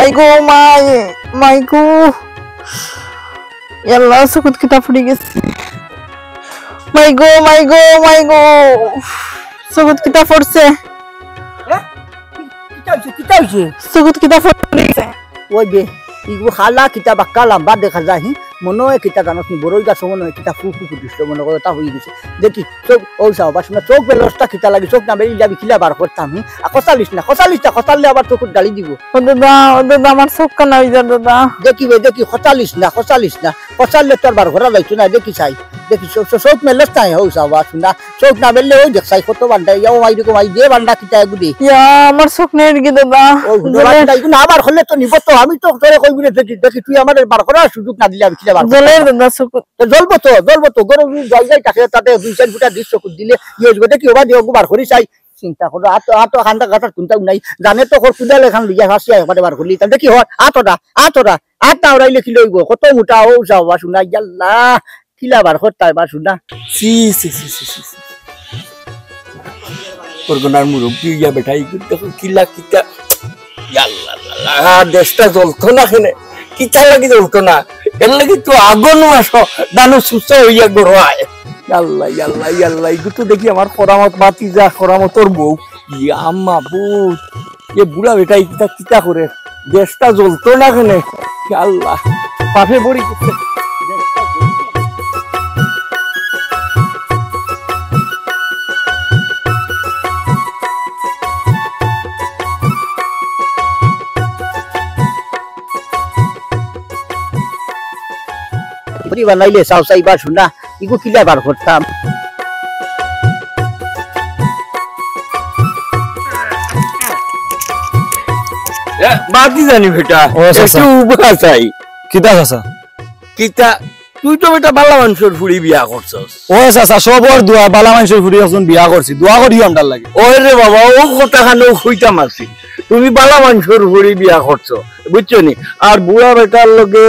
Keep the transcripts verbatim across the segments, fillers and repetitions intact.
মাই গো, মাই, মাই গো। ইয়াল্লা, চকুত কিতা পড়ি গেছে। মাই গো, মাই গো, মাই গো। চকুত কিতা পড়ছে? হ্যাঁ? কিতা হইছে? কিতা হইছে? চকুত কিতা পড়ি গেছে? ওই বে, ইগু খালা কিতা বাক্কা লাম্বা দেখা যায়, হি? মনে হয় কিতা জানোস নি, বড়ই গাছ মনে হয় কিতা ফু ফু ফুটিছিল, মনে করে তা হয়ে গেছে। দেখি, চোখ, ও চাও, বাসনা, চোখ বেলসটা কিতা লাগে, চোখ না বেরিয়ে যাবি, কিলা বার করতাম, হি? আর খসালিস না, খসালিস না, খসাললে আবার চকুত গালি দিব। ও দাদা, ও দাদা, আমার চোখ কানা হয়ে যায় দাদা। দেখি বে, দেখি, খসালিস না, খসালিস না, খসাললে তোর বার করা যাইতো না, দেখি চাই, দেখি, চোখ, চোখ, চোখ মেলস নাই, ও চাও, বাসনা, চোখ না মেললে ওই দেখ চাই, কত বান্ডা, ইয়াও মাই দেখো, মাই দে বান্ডা কিতা এগুলি। ইয়া, আমার চোখ নেই কি দাদা? ও, হুনো, জ্বলে। বান্ডা, এগুলো না বার করলে তো নিব তো, আমি তো তোরে কইবি রে, দেখি, দেখি, তুই আমার বার করার সুযোগ না দিলে আমি কিলা বার করতাম? জ্বলের দাদা চোখ। তো জ্বলবো তো, জ্বলবো তো, গরম যদি জল যাই থাকে, তাতে দুই চার ফুটা দৃশ্য দিলে, ইয়ে হইব, দেখি, ওবা দিয়ে ওগু বার করি চাই। চিন্তা করো, আর তো, আর তো কান্দা কাটার কোনটাও নাই। জানে তো কর কুদাল এখান লইয়া আসি, একবারে বার করলি। তা দেখি, হর, আতটা, আতটা, আতটা ওরাইলে কি লইব? কত মোটা, ও যাও, বাসু না, ইয়াল্লা, কিলা বার করতায়, বাসু না। সি, সি, সি, সি, সি, সি। পরগনার মুরব্বী ইয়া বেটা, এই দেখো কিলা কিতা। ইয়াল্লা, ইয়াল্লা, দেশটা জ্বলতো না কেনে? কিতা লাগি জ্বলতো না? এর লাগি তো আগুন মাসো দানো সুসা হইয়া গড়ায়। ইয়াল্লা, ইয়াল্লা, ইয়াল্লা, এগু তো দেখি আমার করামত বাতি যা করামতর বউ। ইয়া মাবুদ, এ বুড়া বেটা, এই কিতা, কিতা করে? দেশটা জ্বলতো না কেনে? ইয়া আল্লাহ, পাপে পড়ি গেছে। পুরি বানাইলে চাও চাইবা শুনা, ইগু কিলা বার করতাম। এ, বাকি জানি বেটা, ও চাচা। একটু উবা চাই। কিতা চাচা? কিতা, তুই তো বেটা বালা মানষর ফুড়ি বিয়া করছস। ও চাচা, সবর দোয়া, বালা মানষর ফুড়ি একজন বিয়া করছি, দোয়া করিও আমরার লাগি। ওই রে বাবা, ও কথা খানো কইতাম আছি, তুমি বালা মানষর ফুড়ি বিয়া করছো, বুঝছো নি? আর বুড়া বেটার লগে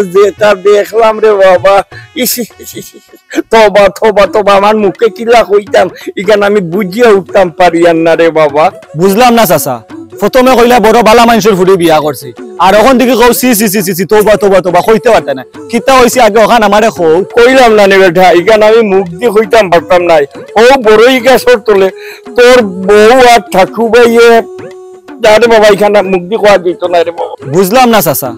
যেটা দেখলাম রে বাবা, ইস, ইস, ইস, ইস, ইস। তবা, তবা, তবা, আমার মুখে কিলা কইতাম, ইখান আমি বুঝিয়া উঠতাম পারিয়ার না রে বাবা। বুঝলাম না চাচা, প্রথমে কইলা বড় বালা মানষর ফুড়ি বিয়া করছি, আর অখন দেখি কও, "ছি, ছি, ছি, ছি, ছি, তবা, তবা, তবা, কইতে পারতা না।" কিতা অইছে আগে অখান আমারে কও। কইলাম না নি বেটা, ইখান আমি মুখ দি কইতাম পারতাম নায়। ও বড়ই গাছর তলে তোর বউ আর ঠাকু ভাইয়ে, আরে বাবা, ইখান মুখ দি কওয়া যাইতো না রে বাবা। বুঝলাম না চাচা,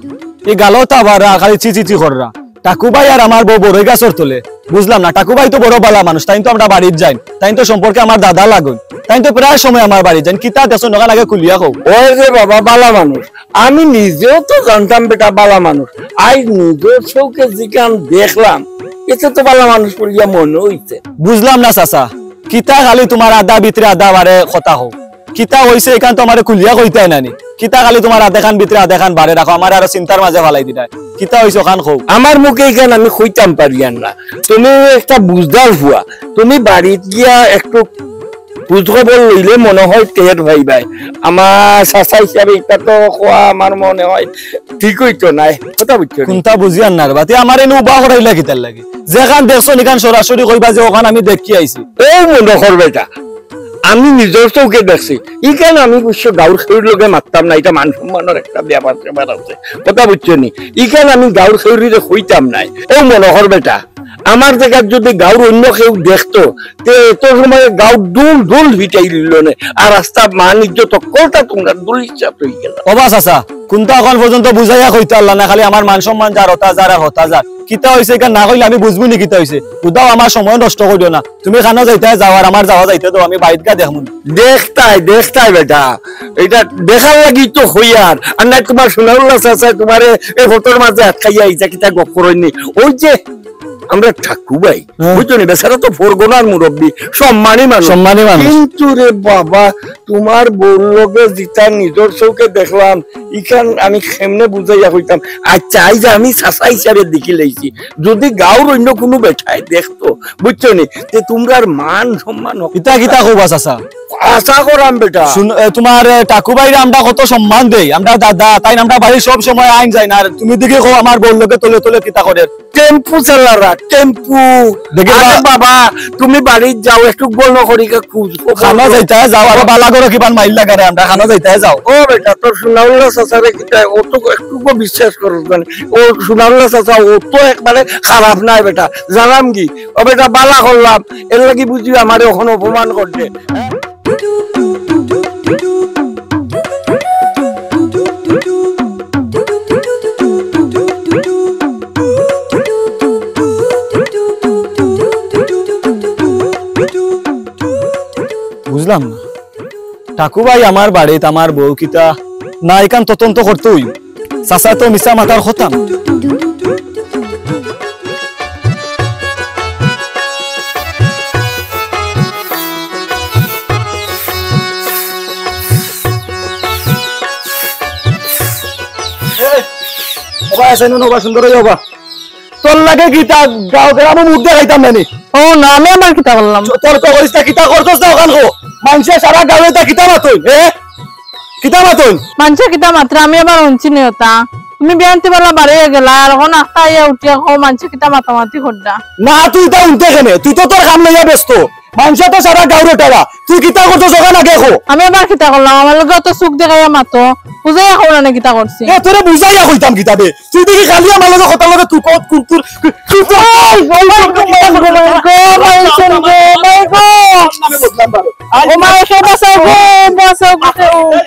ই গালো তা বারা খালি ছি, ছি, ছি কররা। ঠাকু ভাই আর আমার বউ বড়ই গাছর তলে। বুঝলাম না, ঠাকু ভাই তো বড় বালা মানুষ, তাইন তো আমরার বাড়িত যাইন, তাইন তো সম্পর্কে আমার দাদা লাগইন, তাইন তো প্রায় সময় আমার বাড়িত যাইন। কিতা দেখছো নখান আগে খুলিয়া কও। ওই যে বাবা বালা মানুষ, আমি নিজেও তো জানতাম বেটা বালা মানুষ, আইজ নিজর চউখে যেখান দেখলাম, এতে তো বালা মানুষ বলিয়া মনে অইছে। বুঝলাম না চাচা, কিতা খালি তুমার আধা ভিতরে আধা বারে কথা কও। কিতা অইছে ইখান তো আমারে খুলিয়া কইতায় না নি? কিতা খালি তুমার আধেখান ভিতরে আধেখান বারে রাখো, আমারে আরো চিন্তার মাঝে ফালাই দিতায়। কিতা অইছে অখান কও। আমার মুখে ইখান আমি কইতাম পারিয়ার না। তুমি একটা বুঝদার ফুয়া, তুমি বাড়িত গিয়া একটু খোঁজ খবর লইলে মনে হয় টের পাইবায়। আমার চাচা হিসাবে ইটা তো কওয়া আমার মনে হয় ঠিক অইতো নায়। কথা বুঝছো নি? কুনতা বুঝিয়ার না রে বা, তে আমারে এনে উবা করাইলা কিতার লাগি? যেখান দেখছো ইখান সরাসরি কইবা যে অখান আমি দেখি আইছি। ও মনে কর বেটা, আমি নিজর চউখে দেখছি। ইখান আমি অবশ্য গাউর খেউর লগে মাততাম না, ইটা মান সম্মানর একটা ব্যাপার স্যাপার আছে। কথা বুঝছো নি? ইখান আমি গাউর খেউরিরে কইতাম নায়। ও মনে কর বেটা, আমার জাগাত যদি গাউর অইন্য কেউ দেখতো, তে এত সময় গাউর ঢুল ঢুল ফিটাই দিল নে। আর রাস্তা মান ইজ্জত হক্কলতা তুমরার ধুলিস্যাৎ অই গেল। ও বা চাচা, কুনতা অখন পর্যন্ত বুঝাইয়া কইতা পারলা না, খালি আমার মান সম্মান যার হতা যার আর হতা যার। কিতা অইছে ইখান না কইলে আমি বুঝমু নি কিতা অইছে। হুদাউ আমার সময় নষ্ট করিও না। তুমি কানো যাইতায় যাও, আর আমার যাওয়া যাইতে দেও, আমি বাড়িত গিয়া দেখমু নি। দেখতায়, দেখতায় বেটা, ইটা দেখার লাগি তো কইয়ার। আর নায় তুমার সোনাউল্লা চাচায় তুমারে এই ফটোর মাঝে আটকাইয়া ইতা কিতা গপ করইন নি। ওই যে আমরার ঠাকু ভাই, হ্যাঁ। বুঝছো নি? বেচারা তো ফরগনার মুরব্বি, সম্মানী মানুষ। সম্মানী মানুষ। কিন্তু রে বাবা, তুমার বউর লগে যেটা নিজর চউখে দেখলাম, ইখান আমি কেমনে বুঝাইয়া কইতাম? আচ্ছা, আইজ আমি চাচা হিসাবে দেখিলাইছি, যদি গাউর অইন্য কুনু বেটায় দেখতো, বুঝছো নি? তে তুমরার মান সম্মান হক- ইতা কিতা কও বা চাচা? আশা করাম বেটা। শুন, এ, তোমার, এ, টাকু ভাইরে আমরা কত সম্মান দেই, আমরা দাদা, তাইন আমরার বাড়ি সব সময় আইন যাইন, আর তুমি দেখি কও আমার বউর লগে তলে তলে কিতা করের। টেম্পু চালারা, টেম্পু। দেখি আরে বা- বাবা, তুমি বাড়িত যাও, একটু গণ করি কে খুঁজ। খানো যাইতায় যাও, আরো বালা করো কিমান মাইল লাগারে আমরা, খানো যাইতায় যাও। ও বেটা, তোর সুনাউল্লা চাচারে কিতা, ও তো একটুকু বিশ্বাস করস না। ও সুনাউল্লা চাচা, ও তো একবারে খারাপ নায় বেটা, জানাম কি? ও বেটা, বালা করলাম, এর লাগি বুঝি আমারে অখন অপমান করছে। বুঝলাম না। টাকু ভাই আমার বাড়িত, আমার বউ কিতা না, ইখান তদন্ত করতে অইবো। চাচা তো মিছা মাতার কথা না। এই, ওবা আছে না, ওবা সুন্দর অই ওবা। তোর লাগে কিতা গাঁও গ্রামো মুখ দেখাইতাম না নি? ও না, আমি আবার কিতা করলাম? তর্ক করিস না, কিতা করছস না অখান কো। মানষে সারা গাঁওয়ে তা কিতা মাতইন, এ? কিতা মাতইন? মানষে কিতা মাতরা, আমি আবার হুনছি নি ওটা। তুমি বিয়ান্তি বেলা বাড়িয়ে গেলা, আর অখন আখতা আইয়া উঠিয়া কও, মানষে কিতা মাতামাতি কররা। না, তুই তা হুনতে কেনে? তুই তো তোর কাম লইয়া ব্যস্ত। মানষে তো সারা গাঁও রটারা। তুই কিতা করছস অখান আগে কো। আমি আবার কিতা করলাম? আমার লগে অত চউখ দেখাইয়া মাতো। বুঝাইয়া কও না নি কিতা করছি। এ, তোরে বুঝাইয়া কইতাম কিতা বে? তুই দেখি খালি আমার লগে কথা লগে তুই কত কুরকুর, তুই তো এই, ও মাই গো, মাই গো, মাই গো, মাই গো, মাই গো। নামে বদনাম বারো। আই ও মাই গো, বাঁচাও গো, বাঁচাও গো।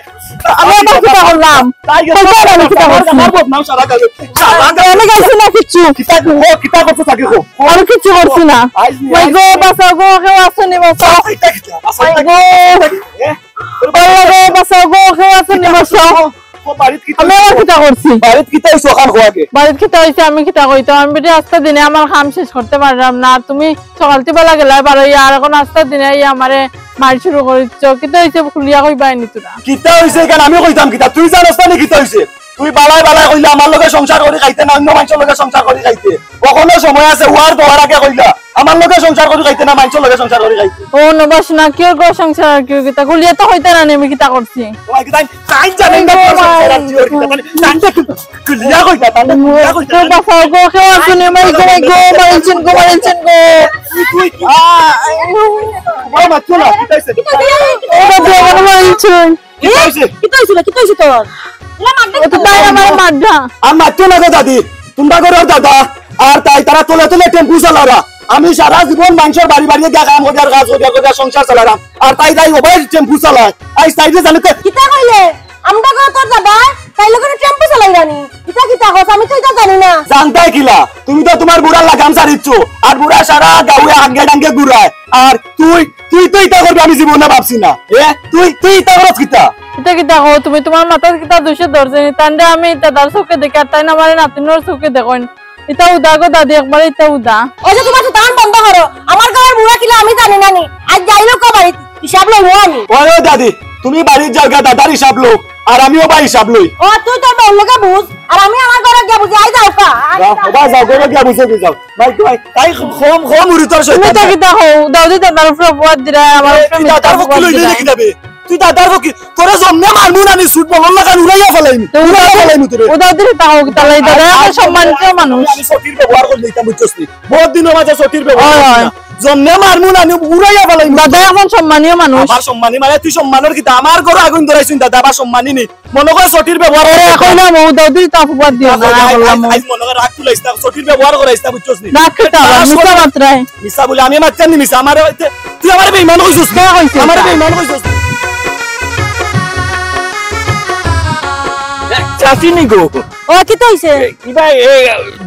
আমি আবার কিতা করলাম? তাই গো, কইতে পারলাম কিতা করছি? আমার বদনাম সারা গাঁও। সারা গাঁও। আমি গাইছি না কিচ্ছু। কিতা গো, কিতা করছো তাকে কো? আমি কিচ্ছু করছি না। আই, মাই গো, বাঁচাও গো, কেউ আছো নি, বাঁচাও। আই, কিতা, কিতা, মাই গো। এ? আল্লাহ গো, বাঁচাও গো, কেউ আছো নি, বাঁচাও। ও, বাড়িত কিতা আমি আবার কিতা করছি? বাড়িত কিতা অইছে অখান কও আগে। বাড়িত কিতা অইছে আমি কিতা কইতাম? আমি বেটি আস্তা দিনে আমার কাম শেষ করতে পারলাম না। আর তুমি সকালতি বেলা গেলায় বারইয়া, আর অখন আস্তা দিনে আইয়া আমারে মাইর শুরু করিছো। কিতা অইছে খুলিয়া কইবায় নি তোরা? কিতা অইছে ইখান আমি কইতাম কিতা? তুই জানোস না নি কিতা অইছে? তুই বালায় বালায় কইলা আমার লগে সংসার করি খাইতে না, অইন্য মানষর লগে সংসার করি খাইতে। অখনো সময় আছে, ওয়ার দেওয়ার আগে কইলা। আমার লগে সংসার করি খাইতে না, মানষর লগে সংসার করি খাইতে। ও নবাস না, কিওর ঘর সংসার আর কিওর কিতা? খুলিয়া তো কইতা না নি আমি কিতা করছি। তোমার কিতা তাই জানেন না, তোর সংসার আর কিওর কিতা? তাই জানতে খুলিয়া কইতা, তাই খুলিয়া কইতা। কেউ বাঁচাও গো, কেউ আছো নি, মাই গো, মাই গো, মারিলছেন গো, মারিলছেন গো। তুই, তুই, তুই। আ, আ, ও মা, চলো, কিতা অইছে? ও বাবা, আমার মারিলছেন। কিতা অইছে? কিতা অইছিল? কিতা অইছে তোর? ও তো তাই আমার মারডা। আর মারতো না গো দাদি, তোমরা করো দাদা। আর তাই তারা তলে তলে টেম্পু চালারা। আমি সারা জীবন মানষর বাড়ি বাড়ি গিয়া কাম করিয়ার, কাজ করিয়ার, করিয়ার সংসার চালাইরাম। আর তাই তাই ওবায় টেম্পু চালায়। আই সাইডে জানে তো। কিতা কইলে? আমরা গো তোর দাদা, তাই লগে টেম্পু চালাইরা নি। কিতা কিতা কস? আমি তো ইতা জানি না। জানতায় কিলা? তুমি তো তোমার বুড়ার লাগাম ছাড়িচ্ছ। আর বুড়া সারা গাঁওয়ে আঙ্গে ডাঙ্গে ঘুরায়। আর তুই, তুই তো ইতা করবে আমি জীবনে ভাবছি না। এ? তুই, তুই ইতা করস কিতা? ইতা কিতা কও তুমি? তোমার মাথাত কিতা দুষে ধরছে নি? তানরে আমি দাদার চউখে দেখি, আর তাইন আমারে নাতিনর চউখে দেখইন। ইতা উদা গো দাদি, একবারে ইতা উদা। ওই যে তোমার সুতান বন্ধ করো। আমার ঘরর বুড়া কিলা আমি জানি না নি। আইজ যাইলো কো বাড়িত, হিসাব লইমু আমি। ওই, ওই দাদি, তুমি বাড়িত যাও গিয়া দাদার হিসাব লও, আর আমিও বা হিসাব লই। ও, তুই তোর বউর লগে বুঝ, আর আমি আমার ঘরো গিয়া বুঝি, আই যাও কা, আই যাও, যাও। ওবা যাও, ঘরো গিয়া বুঝো কি যাও। ভাই, ভাই, তাই কম, কম উড়ি তোর তুমি শয়তান। তো কিতা কও, দাউদি দাদার উপরে অপবাদ দিরা, আমার এই, উপরে তুই মিথ্যা দাদার অপবাদ পক্ষে লইলে দিরা। নাকি যাবে? তুই দাদার পক্ষে, তোরে জমনে মারমু না নি, সুট বলর লাখান উড়াইয়া ফালাইমু। তো উড়াইয়া উড়াইয়া ফালাইমু তোরে। ও দাউদি রে, তাও কিতা লাই, দাদা আই, এখন আই, সম্মানিত আই, মানুষ। আমি সতীর ব্যবহার করি লইতাম, বুঝছস নি? বহুত দিনর মাঝে সতীর ব্যবহার হয়, করছি হয়। না। জমনে মারমু না নি, উড়াইয়া ফালাইমু। দাদা এখন সম্মানীয় মানুষ। আবার সম্মানী মানে তুই সম্মানর কিতা? আমার ঘরো আগুন ধরাইছইন দাদা, আবার সম্মানী নি? মনো কর সতীর ব্যবহার আরে, করাইস না। কইলাম, ও দাউদি তো অপবাদ দিও না, না, আই, কইলাম আই, ও। আই মনো কর রাগ তুলাইস না, সতীর ব্যবহার করাইস না, বুঝছস নি? রাগ কিতা আবার? মিছা মাতরায়। মিছা বলে আমি মাততাম নি মিছা? আমারে, তুই আমারে বেঈমান কইছস নি? কে কইছে আমারে এটা? বেঈমান কইছস নি? চাচি নি গো? ও, কিতা অইছে? এ, কিবা, এ,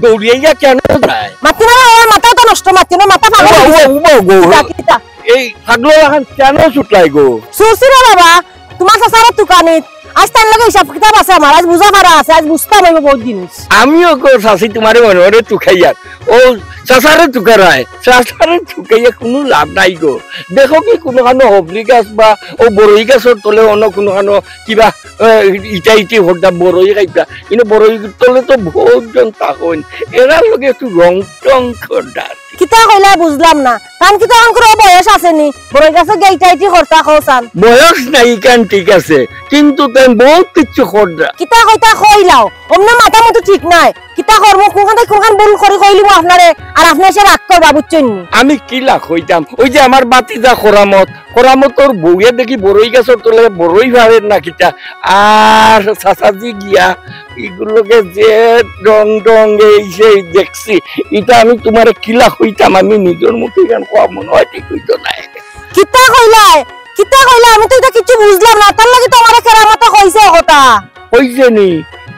দৌড়িয়া কেনে যায়? মাতি না, আমার মাথা তো নষ্ট, মাতি না, মাথা ফাগল উবা, হইছে। উবা, উবা গো। কিতা, কিতা? এই পাগল লাখান কেনে ছুটলাই গো? ছুটছি রে বাবা, তোমার চাচারে তুকানিত। আইজ তার লগে হিসাব কিতাব আছে আমার, আইজ বুঝা ফারা আছে, আইজ বুঝতাম অইবো বহুত জিনিস। আমিও গো চাচি তোমারে মনে মনে তুকাইয়ার। ও চাচারে তুকারায়, চাচারে তুকাইয়া কুনু লাভ নাই গো। দেখো কি কুনুখানো হবরি গাছ বা ও বড়ই গাছর তলে অন্য কুনুখানো কিবা, এ, ইটা ইটি হরদা বড়ই খাইবা। ইনো বড়ই তলে তো বহুত জন থাকইন। এরার লগে একটু রং টং করদা আর কি। কিতা কইলা বুঝলাম না। তান কিতা অখন কুনু বয়স আছে নি? বড়ই গাছো গিয়া ইটা ইটি করতা কও চাইন। বয়স নাই, ইখান ঠিক আছে, কিন্তু তাইন বউত কিচ্ছু কররা। কিতা কইতা কইলাও, অমনে মাথা মতো ঠিক নাই। কিতা করমু, কুনখান থাকি কুনখান ভুল করি কইলিমু আপনারে, আর আপনে এসে রাগ করবা, বুঝছইন নি? আমি কিলা কইতাম, ওই যে আমার ভাতিজা করামত, করামতর বউয়ে দেখি বড়ই গাছর তলে বড়ই পারের না কিতা, আর চাচাজি গিয়া ইগুর লগে যে ঢং ঢং এই সেই দেখছি, ইটা আমি তুমারে কিলা কইতাম, আমি নিজর মুখে ইখান কওয়া মনে অয় ঠিক অইতো নায়। কিতা কইলায়? কিতা কইলায়? আমি তো ইটা কিচ্ছু বুঝলাম না। তার লাগি তো আমারে কেরামতে কইছে কথা। কইছে নি?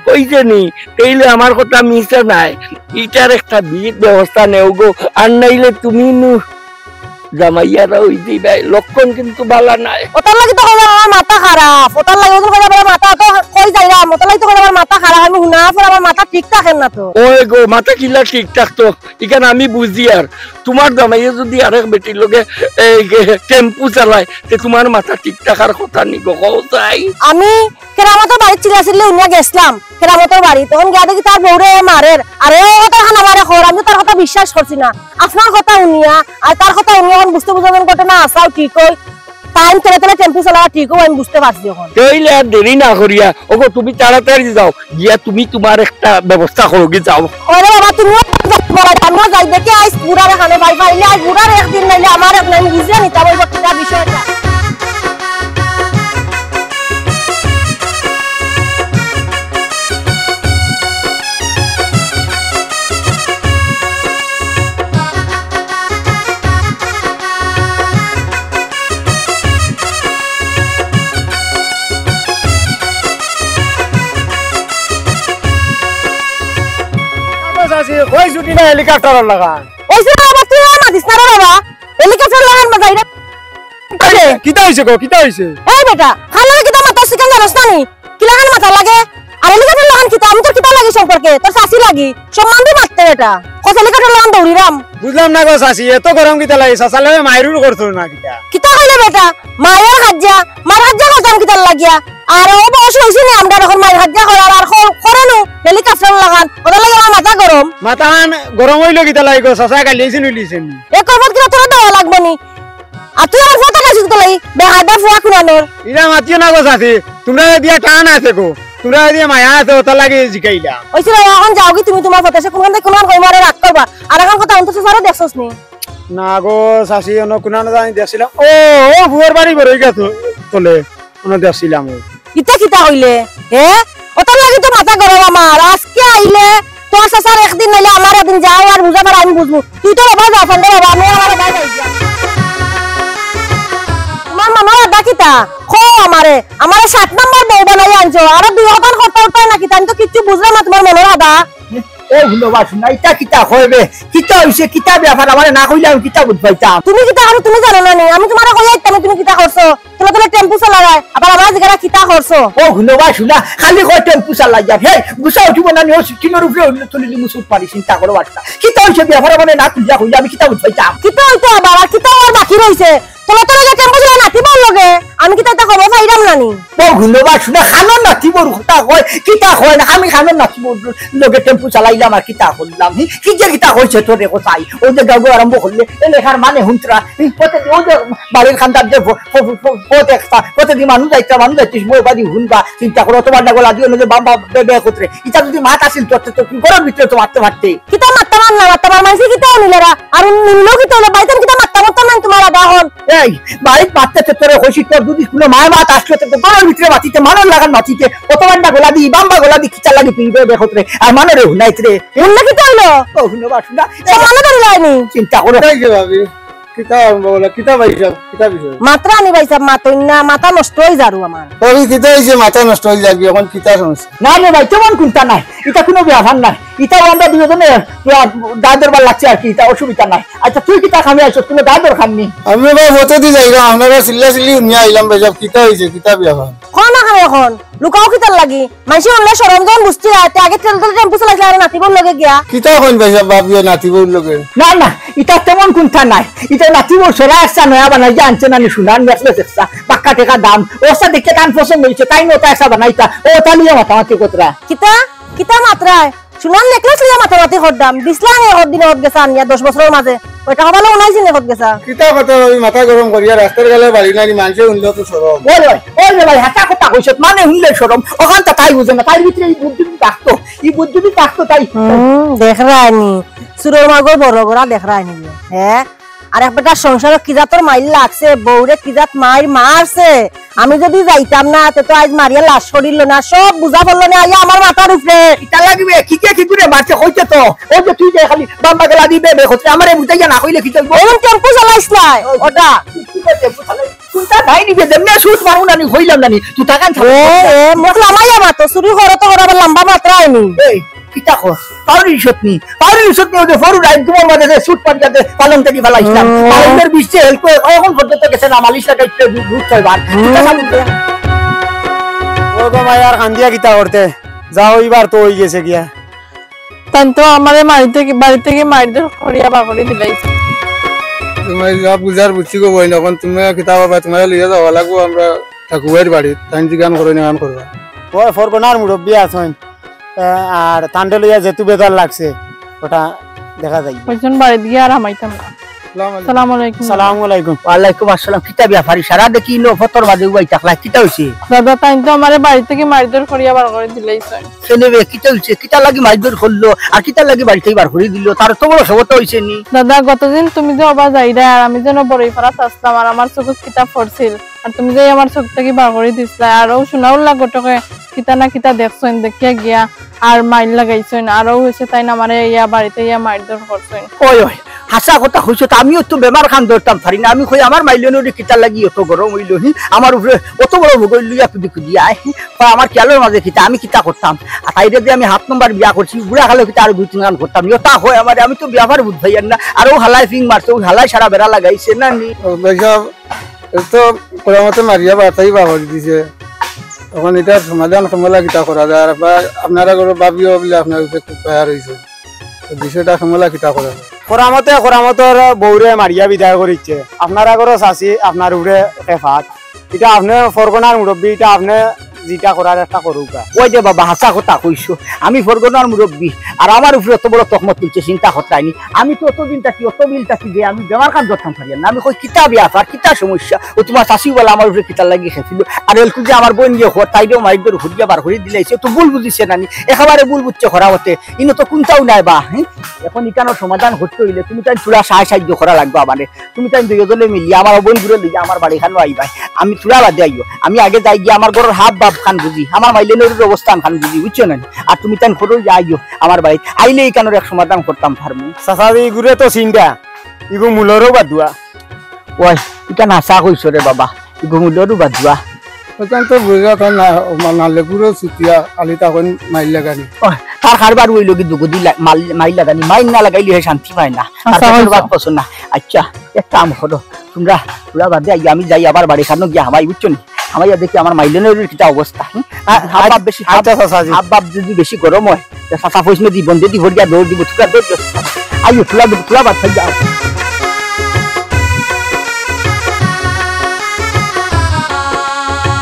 কইছে নি? তেইলে আমার কথা মিছা নায়। ইটার একটা বিহিত ব্যবস্থা নেও গো, আর নাইলে তুমি নু জামাইয়ারা অই দিবায়, লক্ষণ কিন্তু বালা নায়। ওটার লাগি তো কইলাম আমার মাথা খারাপ, ওটার লাগি ওজন কইলাম আমার মাথা তো কই যাইলাম, ওটার লাগি তো কইলাম আমার মাথা খারাপ, আমি হুনা ফের আমার মাথা ঠিক থাকে না তো। ওই গো, মাথা কিলা ঠিক থাকতো, ইখান আমি বুঝি আর। তুমার জামাইয়ে যদি আরেক বেটির লগে এই টেম্পু চালায়, তে তুমার মাথা ঠিক থাকার কথা নি গো, কও চাই। আমি কেরামতর বাড়িত চিল্লাচিল্লি হুনিয়া গেছলাম, কেরামতর বাড়িত। তখন গিয়া দেখি তার বউরে মারের। আর ও তার খানা মারে খর, আমি তো তার কথা বিশ্বাস করছি না। আপনার কথা হুনিয়া, আর তার কথা হুনিয়া অখন বুঝতে বুঝা যান ঘটনা আছাও ঠিক অয়। তাইন তলে তলে টেম্পু চালাওয়া ঠিক অয়, আমি বুঝতে পারছি অখন। তেইলে আর দেরি না করিয়া, ওগো, তুমি তাড়াতাড়ি যাও, গিয়া তুমি তুমার একটা ব্যবস্থা করো, গি যাও। ওরে বাবা, তুমিও যাও, আমিও যাই, দেখি আইজ বুড়ারে খানো পাই পাইলে, আইজ বুড়ার একদিন নাইলে আমার এক নাইলে বুঝিয়া নিতাম অইবো কিতা বিষয়টা। আচ্ছা, আচ্ছা, কই ছুটি না হেলিকপ্টারর লাখান? ওই যে বাবা, তুই আর মাতিস না রে বাবা, হেলিকপ্টার লাখান বাজাই রে। আরে, কিতা অইছে গো, কিতা অইছে? এই বেটা, খালি কিতা মাতাস তুই, কেনে জানোস না নি? কিলাখান মাতা লাগে? আর হেলিকপ্টার লাখান কিতা? আমি তোর কিতা লাগি সম্পর্কে? তোর চাচি লাগি? সম্মান দি মাততে বেটা। কস হেলিকপ্টার লাখান দৌড়িরাম। বুঝলাম না গো চাচি, এত গরম কিতা লাগি? চাচার লগে মাইরুর করতো না কিতা? কিতা কইলে বেটা? মায়ের হাত যা, মায়ের হাত যা করতাম কিতার লাগিয়া? আর ও বয়স অইছে নি আমরার অখন মায়ের হাত যা করার, আর ক-, করে নু হেলিকপ্টার লাখান। ওটার লাগি আমার মাথা গরম। মাথাখান গরম অইলো কিতা লাগি গো? চাচা গাইলাইছে নি, লিছে নি? এ কবত কিনা তোরা দেওয়া লাগবো নি? আর তুই আমার ফটো পাইছিস তো লাই, বেহাদা ফুয়া কুনানোর। ইরা মাতিও না গো চাচি, তুমরারে দিয়া টান আছে গো, তুমরারে দিয়া মায়া আছে, ওটার লাগি জিকাইলাম। ওই ছিল, অখন যাওগি তুমি তুমার ফটো, সে কুনখান থাকি কুনখান কইমু আরো রাগ করবা। আর অখন কথা অন্তত স্যারও দেখছস নি? না গো চাচি, অনো কুনানো জানি দেখছিলাম। ও, ও ফুয়ার বাড়ি বড়ই গাছ তলে, অনো দেখছিলাম। ইতা কিতা কইলে? হে? ওটার লাগি তো মাথা গরম আমার। আজকে আইলে তোর চাচার একদিন নাইলে আমার একদিন, যাও আর বুঝা পারা আমি বুঝমু। তুই তো বাবা যা, ফান্দে বাবা, আমি আমার বাবা যাই গিয়া। তুমার মনর আদা কিতা? কও আমারে, আমারে সাত নাম্বার বউ বানাই আনছো। আরো দুই হতান করতে হতে না কিতা? আমি তো কিচ্ছু বুঝলাম না তুমার মনর আদা। ও হুনো বা শুনা, ইটা কিতা কয় বে? কিতা অইছে? কিতা ব্যাপার? আমারে না কইলে আমি কিতা বুঝ পাইতাম? তুমি কিতা করো তুমি জানো না নি? আমি তুমারে কইয়া দিতাম, তুমি কিতা করছো? তুলা তুলা টেম্পু চালায়, আবার আমার জিগারা কিতা করছো? ও হুনো বা শুনা, খালি কয় টেম্পু চালাই যার। হে, গুছা উঠিব না নি? ও টিনর উপরে উঠলে তুলি দিমু সুপ পারি, চিন্তা করো বাচ্চা। কিতা অইছে ব্যাপার? আমারে না খুলিয়া কইলে আমি কিতা বুঝ পাইতাম? কিতা অইতো আবার? আর কিতা আর বাকি রইছে? তোলা তোলা যে টেম্পু চালায় নাতিবর লগে, আমি কিতা ইতা খবর পাইরাম না নি? ও হুনো বা শুনা, খানোর নাতিবর কথা কয়, কিতা কয় না, আমি খানোর নাতিবর লগে টেম্পু চালাইলাম আর কিতা করলাম? হি, কি যে কিতা কইছে তোরে কোথায়? ও যে গাউগো আরম্ভ করলে, এ লেখার মানে হুনতরা, হি, পথে, ও যে বাড়ির খান্দার যে ফ-, ফ-, ফ-, ফ-, পথ একটা, পথে দি মানুষ যাইতা, মানুষ যাইতিস, মই বাড়ি হুনবা, চিন্তা করো, তোমার না গলা দিও না যে বাবা বে-, বে করতে। ইটা যদি মাত আসিল তো, তো, তো ঘরর ভিতরে তো মারতে পারতে। কিতা মারতে পার না, মারতে পার, মানছি কিতা নিলেরা, আর নিল কিতা হলো, বাইতাম কিতা মারতে পারতাম না, তুমার আদা হল। এই, বাড়িত মারতে তো তোরে কইছি, তোর যদি কুনু মায় মাত আসলো, তো তোর ঘরর ভিতরে মাতিতে, মানর লাখান মাতিতে, অত বান্ডা গলা দি, বাম্বা গলা দি, কিতা লাগি পিনবে দেখত রে, আর মানরে হুনাইত রে। হুনলে কিতা হইলো? ও, হুনো বা, হুনা। সম্মানে ধরি লাইনি। চিন্তা করো। তাই যে ভাবি, কিতা আরম্ভ হলো? কিতা ভাই সাহেব? কিতা বিষয়? মাতরা নি ভাই সাহেব, মাতইন না, মাথা নষ্ট অই যারু আমার। ওই কিতা হইছে, মাথা নষ্ট অই যারু, অখন কিতা সমস্যা? না রে ভাই, তেমন কুনতা নাই, ইটা কুনু ব্যাপার নাই, ইটা আমরা দুইজনে, ইয়া, গা ধরবার লাগছে আর কি, ইটা অসুবিধা নাই। আচ্ছা, তুই কিতা কামে আইছস? কুনু গা দরকার নি? আমি ভাই ফটো দি যাইলাম, আপনারা চিল্লা চিল্লি হুনিয়া আইলাম ভাই সাহেব, কিতা হইছে, কিতা ব্যাপার? কও না কেনে অখন? লুকাও কিতার লাগি? মানষে অনলে শরম যখন বুঝতে হয়, তে আগে তেল তেল টেম্পু চালাইছিল আর নাতিবর লগে গিয়া। কিতা কইন ভাই সাহেব, বাপ গিয়া নাতিবর লগে? না, না, ইটা তেমন কুনতা নাই। ইটা নাতিবর ছড়া একটা নয়া বানাই যে আনছে না নি, সোনার necklace একটা, পাক্কা টেকা দাম। ওর সাথে দেখতে কান পছন্দ হইছে, তাই না ওটা একটা বানাইতা। ও ওটা নিয়ে মাতামাতি করতরা। কিতা? কিতা মাতরায়? সোনার necklace লইয়া মাতামাতি করতাম। দিছলা নি হদ দিনে হদ গেছে আনিয়া দশ বছরর মাঝে। ওই টাকা ভালা উনাইছি নি, কত গেছা? কিতা কথা, ওই মাথা গরম করিয়া রাস্তার গালে বাড়ি নানি, মানষে হুনলে তো শরম। ওই, ওই, ওই রে ভাই, হাছা কথা কইছত, মানে হুনলে শরম। অখান তো তাই বুঝে না, তাইর ভিতরে ই বুদ্ধি যদি থাকতো, ই বুদ্ধি যদি থাকতো তাই। হুম, দেখরায়নি, চুরর মাগর বড় গড়া দেখরায়নি। হ্যাঁ, আর এক বেটার সংসারো কি জাতর মাইর লাগছে, বউরে কি জাত মাইর মারছে। আমি যদি যাইতাম না, তে তো আইজ মারিয়া লাশ করিল না, সব বুঝা পড়লো না, আইয়া আমার মাথার উপরে। ইটা লাগিবে, কি কে কি করে মারছে কইতে তো। ও যে তুই যে খালি বাম্মা গলা দিবে, বে করতে, আমারে বুঝাইয়া না কইলে কি চলবো? এমন টেম্পু চালাইস না, ওটা। কি করে টেম্পু চালাই? কোনটা ভাই নিবে, যেমনে সুদ মারু না নি, কইলাম না নি, তুই টাকা এ, এ, মুখ লামাইয়া মাতো, চুরি করো তো করো, আবার লম্বা মাত্রা আইনি। এই, কিতা কর? পাউরি সতনি, পাউরি সতনি, ওদের ফরু রাইন তোমার মাঝে যে সুদ পারিয়া দে, পালং থেকে ফালাইছিলাম। হুম। পালংয়ের বিশে হেল্প করে, এখন পর্যন্ত গেছে না, মালিশ লাগাইতে দু-, দুধ ছয় বার। হুম। কিতা খালি দে? ও গো মাই, আর কান্দিয়া কিতা করতে? যাও, এবার তো হই গেছে গিয়া। তাইন তো আমারে বাড়ি থেকে, বাড়ি থেকে মারধর করিয়া বার করি দিলাইছে। তুমি যা বুঝার বুঝছি গো বইন, এখন তুমি কিতা করবা, তোমার লইয়া যাওয়া লাগবো আমরা ঠাকুরের বাড়ি, তাইন জিগান করে নিগান করবা। ওই ফরগনার মুরব্বি আছইন, আহ, আর তানরে লইয়া যেতু বেজার লাগছে, ওটা দেখা যায়। ওইজন বাড়িত গিয়া আর হামাইতাম না। আসসালামু আলাইকুম। আসসালামু আলাইকুম। ওয়ালাইকুম আসসালাম। কিতা ব্যাপার? সারা দেখি ইনো ফতর মাঝে উবাই থাকলা, কিতা হইছে? দাদা, তাইন তো আমারে বাড়ি থেকে মারধর করিয়া বার করি দিলাইছইন। কেনে বে, কিতা হইছে? কিতা লাগি মারধর করলো? আর কিতা লাগি বাড়ি থেকে বার করি দিল? তার তো বড় সমস্যা হইছে নি। দাদা, গতদিন তুমি যে ওবা যাইরা আর আমি যেন বড়ই ফাড়াত আসলাম আর আমার চোখে কিতা পড়ছিল, আর তুমি যে আমার চোখ থেকে বার করি দিছলা, আর ও সোনাউল্লা ঘটকে কিতা না কিতা দেখছইন, দেখিয়া গিয়া আর মাইর লাগাইছইন, আর ও হইছে তাইন আমারে ইয়া বাড়িতে ইয়া মারধর করছইন। ওই, ওই, হাছা কথা কইছো তো, আমিও তো বেমার খান ধরতাম পারি না। আমি কই আমার মাইলনরে কিতা লাগি অত গরম হইল, হি? আমার উপরে অত বড় ভূগোল লইয়া কুদি কুদি আয়, হি? কয় আমার খেয়ালর মাঝে কিতা, আমি কিতা করতাম? আর তাইরে যে আমি সাত নম্বর বিয়া করছি, বুড়া কালো কিতা আর দুই তিন গান করতাম নি? ও তা কয় আমারে, আমি তো ব্যাপার বুঝ পাইয়ার না। আর ও হালায় ফিং মারছে, ও হালায় সারা বেড়া লাগাইছে না নি? ও ভাই সাহেব, এ তো কোনোমতে মারিয়া বাতাই বাগড়ি দিছে। এখন এটার সমাধান কমলা কিতা করা যায়? আর বা আপনারা করে ভাবিও বলে আপনার উপরে খুব দয়া রইছে। তো বিষয়টা কমলা কিতা করা যায়? করামতে করামতর বউরে মারিয়া বিদায় করিচ্ছে। আপনারা করে চাচি আপনার উপরে খেফাত। এটা আপনে ফরগনার মুরব্বি, এটা আপনে যেটা করার একটা করুকা। ওই যে বাবা, হাছা কথা কইছো। আমি ফরগনার মুরব্বি, আর আমার উপরে অত বড় তহমত তুলছে, চিন্তা করতায়নি। আমি তো অতদিন থাকি, অত বিল থাকি যে আমি বেমার খান ধরতাম পারি না। আমি কই, "কিতা ব্যাপার, কিতা সমস্যা?" ও তোমার চাচি বলে আমার উপরে কিতা লাগি খেছিল। আর এলকু যে আমার বোন গিয়ে হর, তাইরেও মাইর ধরে ঘুরিয়া বার করে দিলাইছে। তো ভুল বুঝিছে না নি? একেবারে ভুল বুঝছে করামতে। ইনো তো কোনটাও নাই বা, হ্যাঁ? এখন ইখানোর সমাধান করতে হইলে তুমি তাই থুড়া সাহায্য সাহায্য করা লাগবে আমারে। তুমি তাই দুইও দলে মিলিয়া আমার বোন ঘুরে লইয়া আমার বাড়ি খানো আইবায়। আমি থুড়া বাদে আইও। আমি আগে যাই গিয়া আমার ঘরর হাব ভাব খান বুঝি, আমার মাইলেনর অবস্থান খান বুঝি, বুঝছো না? আর তুমি তাই খরচ আইও আমার বাড়িত। আইলে ইখানোর এক সমাধান করতাম পারমু। চাচা, এই ঘুরে তো চিন্তা, ইগো মূলরও বাদুয়া। ওই, ইটা নাসা কইছো রে বাবা, ইগো মূলরও বাদুয়া। ওখান তো বুঝা তো না, মানে, লেবুরও ছুটিয়া, আলি তখন মাইল লাগানি। ওই, তার কারবার ওই লগি দুগুদি লা-, মাল-, মাইল লাগানি, মাইল না লাগাইলে হে শান্তি পায় না। তার আচ্ছা, পেটর আচ্ছা। বাত পছন্দ না। আচ্ছা, এক কাম করো, তোমরা, তোমরা বাদে আইও, আমি যাই আবার বাড়ি খানো গিয়া হামাই, বুঝছো নি? হামাইয়া দেখি আমার মাইলেনর কিতা অবস্থা, হুম? আ-, হাব ভাব বেশি, হাব, আচ্ছা, চাচা, জি। হাব ভাব যদি বেশি গরম হয়, তে চাচা ফইস নদী বন্ধে দি ভরিয়া দৌড় দিব, তোমরা দৌড় দিও। আইও, তোমরা, তোমরা বাদ খাই যাও।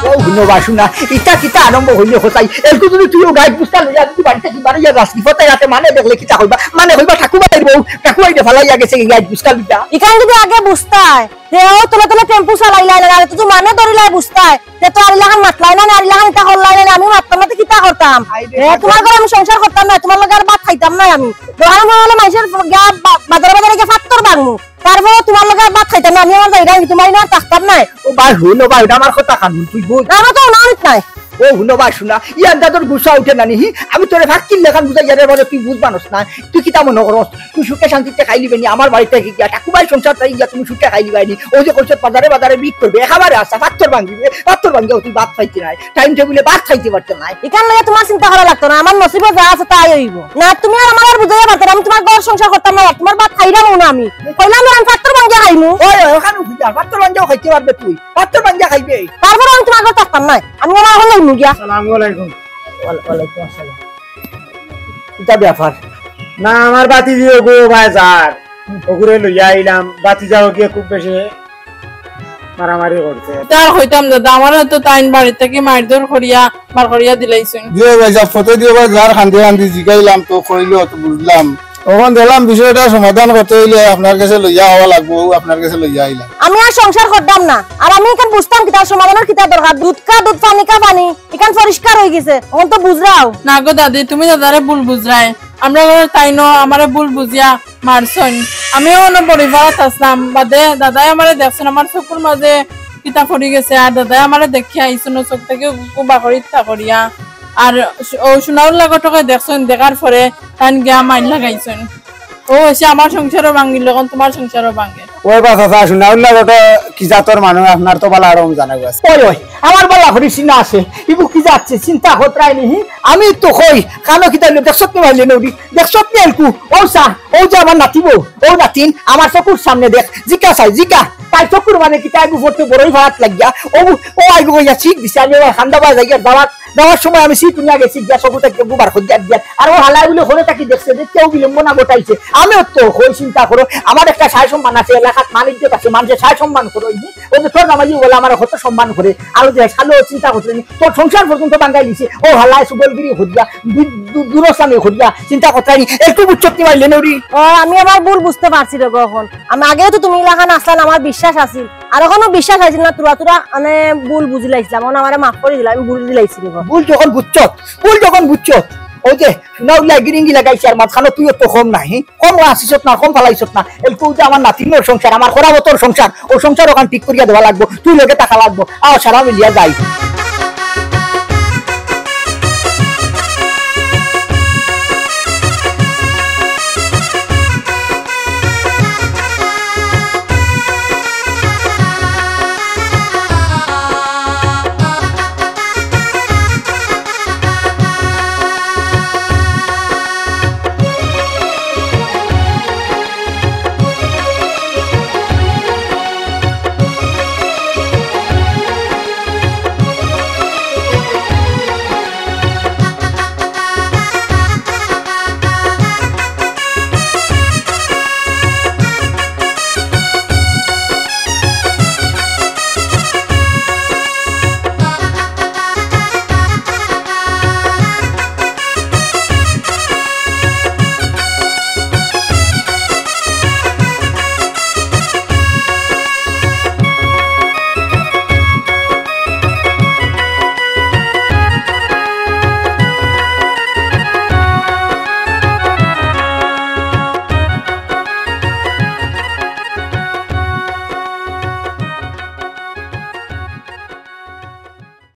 ও হুনো বা শুনা, ইটা কিতা আরম্ভ হইলে হতাই? এরকম যদি তুইও গাইড বুঝতা লইয়া যদি বাড়িতে কি বাড়িয়া যাস, বিপদে রাতে মানে দেখলে কিতা হইবা? মানে হইবা ঠাকুমাইর বউ, ঠাকুমাইরে ফালাইয়া গেছে কি গাইড বুঝতা লইয়া? ইখান যদি আগে বুঝতায়, তে ও তলে তলে টেম্পু চালাইলাই না, আর তো মানে ধরিলাই বুঝতায়, তে তো আর ইলাখান মাতলাই না, আর ইলাখান ইটা করলাই না, আমি মাততাম না, তে কিতা করতাম? আই রে এ, বাবা। তোমার ঘরে আমি সংসার করতাম না, তোমার লগে আর ভাত খাইতাম না আমি। দোকানে দোকানে মানুষের গিয়া বা-, বাজারে বাজারে গিয়া ফাত্তর ভাঙমু। তারপরে তোমার লগে আর ভাত খাইতাম না, আমি আমার জায়গায় তোমার ইনো আর থাকতাম না। ও ভাই, হুন, ও ভাই, ওটা আমার কথা কান হুন, তুই বুঝ। না, আমার তো উনানিত নাই। ও হুনো ভাই, শুনা, ইয়ার দাদুর গুসা উঠে না নি, হি? আমি তোরে ফাক্কির লেখান বুঝাই, ইয়ারে বারে তুই বুঝ মানুষ না। তুই কিতা মনে করস? তুই সুখে শান্তিতে খাইলিবে নি, আমার বাড়িতে গিয়া, ঠাকুমাই সংসার তাই গিয়া তুমি সুখে খাইলিবে নি। ও যে কইছে বাজারে বাজারে বিট করবে, একেবারে আসা, পাথর ভাঙিবে, পাথর ভাঙিয়া তুই ভাত খাইতে নাই, টাইম টেবিলে ভাত খাইতে পারতে নাই। ইখান লইয়া তোমার চিন্তা করা লাগতো না, আমার নসিবে যা আছে তাই হইব। না, তুমি আর আমার আর বুঝাইয়া পারতে না, আমি তোমার ঘর সংসার করতাম না, আর তোমার ভাত খাইলাম না আমি। কইলাম না, আমি পাথর ভাঙিয়া খাইমু। ওই, ওই, ওখানে উঠে যা, পাথর ভাঙিয়াও খাইতে পারবে তুই। পাত্র ভাঙ্গিয়া খাইবে। তারপরে আমি তোমার ঘর থাকতাম না, আমি আমার এখন লইমু গিয়া। আসসালামু আলাইকুম। ওয়াল-, ওয়ালাইকুম আসসালাম। কিতা ব্যাপার? না, আমার বাতিজি ওগু বাজার, ওগুরে লইয়া আইলাম। বাতিজা ওগিয়ে খুব বেশি মারামারি করছে। তার কইতাম দাদা, আমারে তো তাইন বাড়ি থাকি মারধর করিয়া বার করিয়া দিলাইছইন। দিও ভাই, যা ফটো দিও ভাই, যার কান্দি কান্দি জিগাইলাম তো কইলো তো বুঝলাম। অখন দেখলাম বিষয়টা সমাধান করতে অইলে আপনার গেছে লইয়া আওয়া লাগবো, অউ আপনার গেছে লইয়া আইলাম। আমি আর সংসার করতাম না, আর আমি ইখান বুঝতাম কিতা, সমাধানর কিতা দরকার। দুধ কা দুধ, পানি কা পানি, ইখান পরিষ্কার অইগেছে, অখন তো বুঝরাও। না গো দাদি, তুমি দাদারে ভুল বুঝরায়। আমরার ঘরর তাইন আমারে ভুল বুঝিয়া মারছইন। আমিও অনো বড়িপাড়াত আছলাম, বাদে দাদায় আমারে দেখছইন, আমার চকুর মাঝে কিতা পড়িগেছে, আর দাদায় আমারে দেখিয়া আইছইন, চোখ থাকি গুবা করি ইতা করিয়া। আর অউ সোনাউল্লা ঘটকে দেখছইন, দেখার পরে তাইন গিয়া মাইর লাগাইছইন। অউ অইছে আমার সংসারও ভাঙ্গিল, অখন তুমার সংসারও ভাঙ্গে। ওই বা চাচা, সোনাউল্লা ঘটক কি জাতর মানুষ, আপনার তো ভালা আরম জানা গেছে। ওই, ওই, আমার ভালা করি চিনা আছে। ইগু কি জাত, চিন্তা কররায় নি? আমি তো কই, কানো কিতা অইলো, দেখছত নি মাইলে নৌরি, দেখছত নি এলকু? অউ চা, অউ যে আমার নাতিবউ, অউ নাতিন, আমার চকুর সামনে দেখ, জিকা চাই, জিকা, তাই চকুর মাঝে কিতা এগু পড়ছে বড়িপাড়াত লাগিয়া, অউ, অউ আইগু কইয়া ছিক দিছে, আমি আবার খান্দা বায় যাইয়া দাওয়াত, যাওয়ার সময় আমি ছিক নিয়া গেছি, গিয়া চকু থাকি গুবার করিয়া দিয়া। আর অউ হালায় বুলে ঘরো থাকি দেখছে যে কেউ বিলম্ব না ঘটাইছে। আমিও তো কই, চিন্তা করো, আমার একটা সায় সম্মান আছে, এলাকাত মান ইজ্জত আছে, মানষে সায় সম্মান করো। অউ যে তোর জামাইয়ে বলে আমারে কত সম্মান করে, আর অউ যে শালো চিন্তা করছে নি, তোর সংসার পর্যন্ত ভাঙ্গাই দিছে। অউ হালায় সুবলগিরি করিয়া, দু-, দু-, দূরস্থানে করিয়া, চিন্তা কররায় নি, একটু বুঝছত নি মাইলে নৌরি। ও, আমি আবার ভুল বুঝতে পারছি রে গো অখন। আমি আগেও তো তুমি ইলাখান আছলায়, আমার বিশ্বাস আছিল। আর অখনো বিশ্বাস আছিল না, থুড়া থুড়া মানে ভুল বুঝিলাইছলাম, অখন আমারে মাফ করি দিলাও, আমি ভুল বুঝিলাইছি রে গো। ভুল যখন বুঝছত, ভুল যখন বুঝছত, অউ যে সোনাউল্লায় গিরিঙ্গি লাগাইছে আর মাঝখানো তুইও তো কম নাই, হি? কম আছিছত না, কম ফালাইছত না। এলকু যে আমার নাতিনর সংসার, আমার খরাবতর সংসার, অউ সংসার অখান ঠিক করিয়া দেওয়া লাগবো, তুই লগে থাকা লাগবো, আও সারা মিলিয়া যাই।